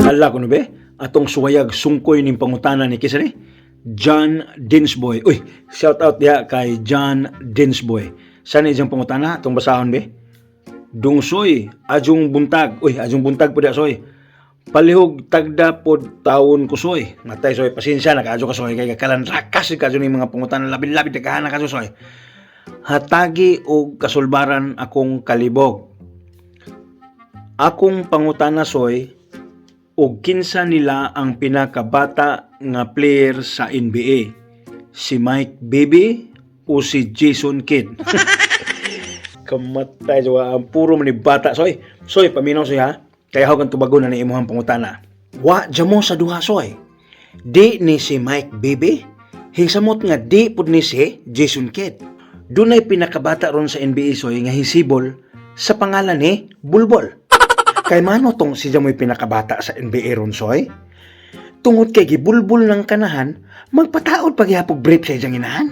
Hala kuno be, atong suwayag sungkoy ning pangutana ni kinsa ni? John Dinsboy. Uy, shout out diha kay John Dinsboy. Saan iyang pangutana? Atong basahon be. Dungsoy, ajong buntag. Uy, ajong buntag po diha, soy. Palihog tagda pod tawon ko, soy. Matay, soy, pasensya na kaadyo ka, soy, kay kalanrakas kadyo ni mga pangutana, labi-labi daghan na kadyo, soy. Hatagi og kasulbaran akong kalibog. Akong pangutana, soy, og kinsa nila ang pinakabata nga player sa NBA? Si Mike Bibby o si Jason Kidd? Kamatay so ang puro man ni bata, soy. Soy, paminaw, soy, ha. Kaya kang tubagon na ni imuhang pangutana. Wa jamo sa duha, soy. Di ni si Mike Bibby, hisamot nga di pud ni si Jason Kidd. Dunay pinakabata ron sa NBA, soy, nga hisibol sa pangalan ni Bulbol. Kay mano tong si Jamoy pinakabata sa NBA ron, soy? Tungod kay gibulbol ng kanahan, magpataod paghihapog brief sa iyang inahan.